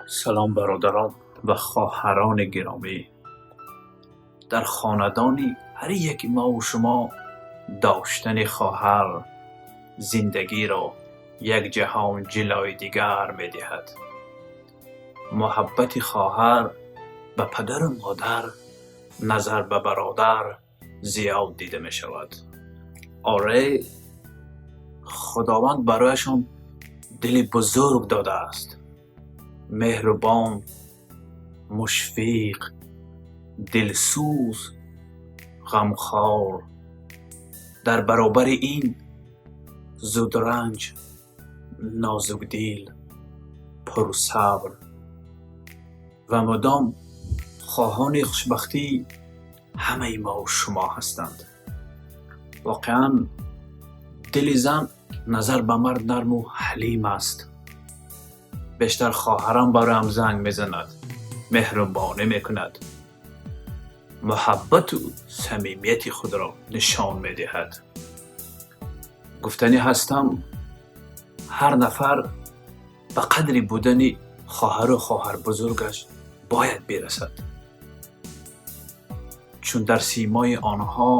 Салом, бародарон ва хоҳарони гиромӣ! Дар хонадони ҳар яки мову шумо доштани хоҳар зиндагиро як ҷаҳон ҷилои дигар медиҳад. Муҳаббати хоҳар ба падару модар назар ба бародар зиёд дида мешавад. Оре, Худованд барояшон дили бузург додааст. Меҳрубон, мушфиқ, дилсӯз, ғамхор. Дар баробари ин зудранҷ, нозукдил, пурсабр ва мудом хоҳони хушбахтии ҳамаи мову шумо ҳастанд. Воқеан, дили зан назар ба мард нарму ҳалим аст. Бештар хоҳарам бароям занг мезанад, меҳрубонӣ мекунад, муҳаббату самимияти худро нишон медиҳад. Гуфтанӣ ҳастам, ҳар нафар ба қадри будани хоҳару хоҳарбузургаш бояд бирасад, чун дар симои онҳо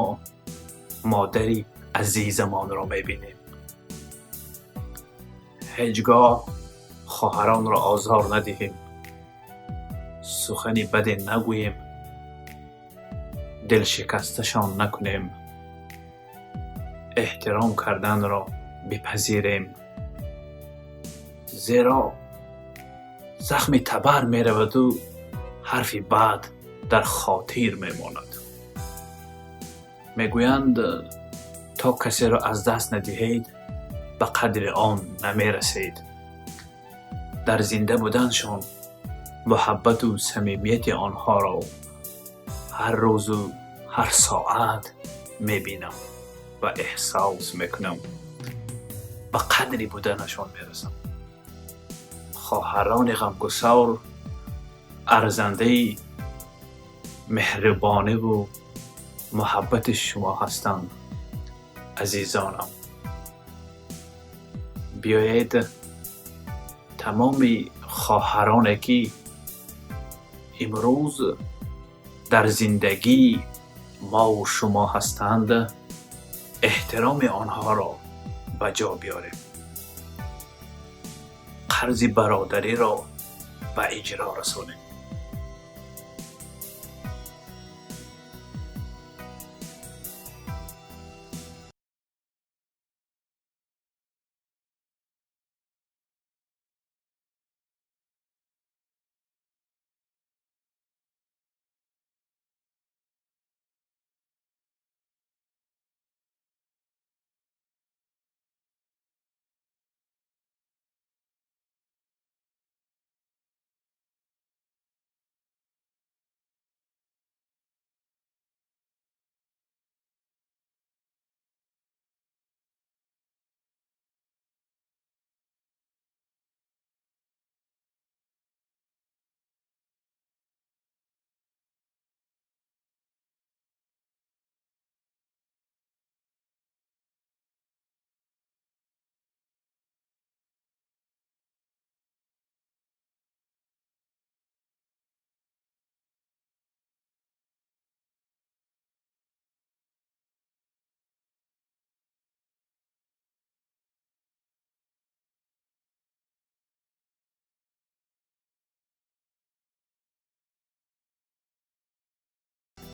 модари азизамонро мебинем. Ҳеҷ гоҳ хоҳаронро озор надиҳем, сухани баде нагӯем, дилшикасташон накунем, эҳтиром карданро бипазирем, зеро захми табар мераваду ҳарфи бад дар хотир мемонад. Мегӯянд, то касеро аз даст надиҳед, ба қадри он намерасед. Дар зинда буданшон муҳаббату самимияти онҳоро ҳар рӯзу ҳар соат мебинам ва эҳсос мекунам, ба қадри буданашон мерасам. Хоҳарони ғамгусор арзандаи меҳрубониву муҳаббати шумо ҳастанд. Азизонам, биёед, тамоми хоҳароне, ки имрӯз дар зиндагии мову шумо ҳастанд, эҳтироми онҳоро ба ҷо биёрем, қарзи бародариро ба иҷро расонем.